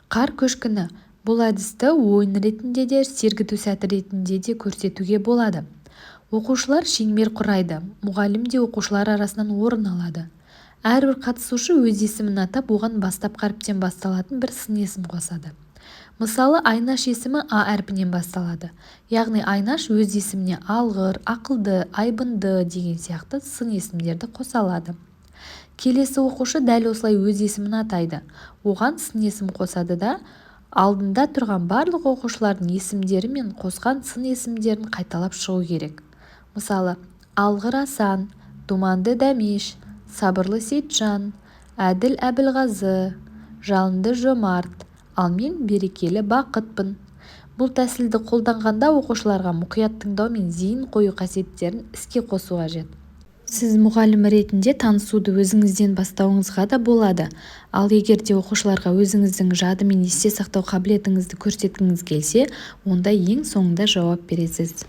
Қар көшкіні. Бұл әдісті ойын ретінде де, сергіту сәті ретінде де көрсетуге болады. Оқушылар шеңбер құрайды, мұғалім де оқушылар арасынан орын алады. Әрбір қатысушы өз есімін атап, оған бастапқы әріптен басталатын бір сын есім қосады. Мысалы, Айнаш есімі А әрпінен басталады. Яғни Айнаш өз есіміне алғыр, ақылды, айбынды деген сияқты сын есімдерді қоса алады. Келесі оқушы дәл осылай өз есімін атайды. Оған сын есім қосады да, алдында тұрған барлық оқушылардың есімдері мен қосқан сын есімдерін қайталап шығу керек. Мысалы, алғыр Асан, думанды Дәмеш, сабырлы Сейтжан, әділ Әбілғазы, жалынды Жомарт, ал мен берекелі Бақытпын. Бұл тәсілді қолданғанда оқушыларға мұқият тыңдау мен зейін қою қасиеттерін іске қосу қажет. Сіз мұғалім ретінде танысуды өзіңізден бастауыңызға да болады. Ал егер де оқушыларға өзіңіздің жады мен есте сақтау қабілетіңізді көрсеткіңіз келсе, онда ең соңында жауап бересіз.